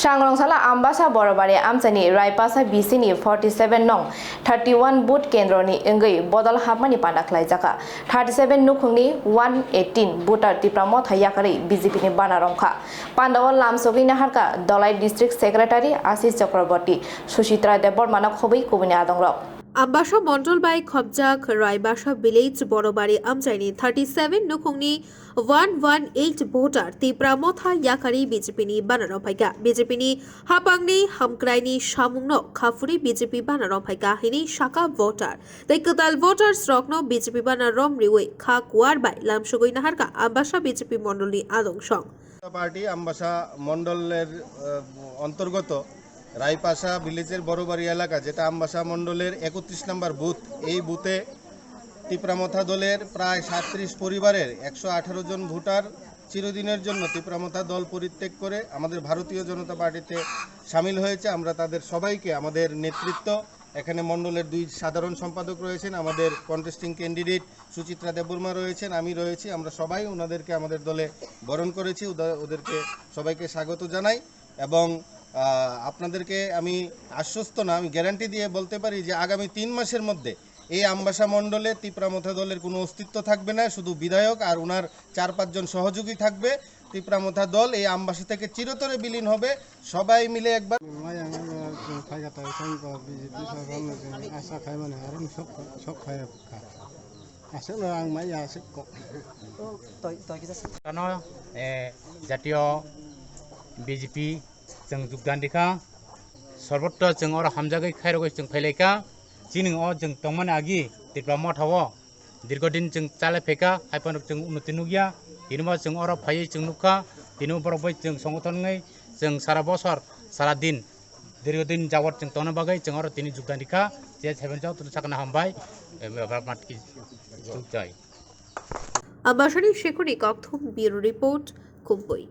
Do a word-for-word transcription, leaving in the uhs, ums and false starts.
Tanglongsala Ambasa Borobari amchaini Raipasa B C ni forty seven nong thirty one booth kendroni wngwi bodol hapmani panda khlaijakha. Thirty seven nukhungni one eighteen voter Tipra Motha yakarwi B J P ni bana romkha. Pandao lamsogwi naharkha Dholai District Secretary Ashish Chakraborty, Suchitra Debbarmano khobwi kubuni adongrok. Ambasa Mondol bai khopjak Raibasa Village Borobari amchaini thirty seven nukhungni one one eight voter Tipra Motha yakarwi B J P ni bana romphaikha. B J P ni hapangni hamkraini samungno khapuri B J P bana romphaikha hini saka voter. Tei kwtal voters rokno B J P bana rom riwi kha kuar bai lamsogwi naharkha Ambasa B J P mondolni adong song. জনতা পার্টি আমবাসা মণ্ডলের, আহ, অন্তর্গত রায়পাশা ভিলেজের বড়বাড়ি এলাকা, যেটা আমবাসা মণ্ডলের একত্রিশ নম্বর বুথ, এই বুথে তিপ্রামথা দলের প্রায় সাতত্রিশ পরিবারের একশো আঠারো জন ভোটার চিরদিনের জন্য তিপ্রামথা দল পরিত্যাগ করে আমাদের ভারতীয় জনতা পার্টিতে সামিল হয়েছে। আমরা তাদের সবাইকে, আমাদের নেতৃত্ব, এখানে মণ্ডলের দুই সাধারণ সম্পাদক রয়েছেন, আমাদের কন্টেস্টিং ক্যান্ডিডেট সুচিত্রা দেববর্মা রয়েছেন, আমি রয়েছি, আমরা সবাই ওনাদেরকে আমাদের দলে বরণ করেছি। ওদা-, ওদেরকে সবাইকে স্বাগত জানাই এবং, আহ, আপনাদেরকে আমি আশ্বস্ত না, আমি গ্যারান্টি দিয়ে বলতে পারি যে আগামী তিন মাসের মধ্যে এই আমবাসা মণ্ডলে তিপ্রামথা দলের কোনো অস্তিত্ব থাকবে না, শুধু বিধায়ক আর ওনার চার পাঁচজন সহযোগী থাকবে। তিপ্রামথা দল এই আমবাসা থেকে চিরতরে বিলীন হবে। সবাই মিলে একবার Maya ang ano chwng phaikha tai song ko B J P sarkar no chwng asa khaimani harung sok sok khai kha. Aswk no ang maya aswk ko. Tano, eh, jatiyo B J P chwng jogdan rikha. Sorbotto chwng oro hamjagwi khairogwi chwng phailaikha. Chini o chwng tongmani agi Tipra Motha o dirghodin chwng chale phaikha, haiphano chwng unnoti nukya. Tini bo chwng oro phaiwi chwng nukha. Tini borok bai chwng songothon wngwi chwng sara bosor, sara din, dirghodin jabot chwng tongna bagwi chwng oro tini jogdan rikha. Je seven jotono sakna hambai. Em, Ambasani Shekhurni Kokthum, Bureau Report, Kumbui.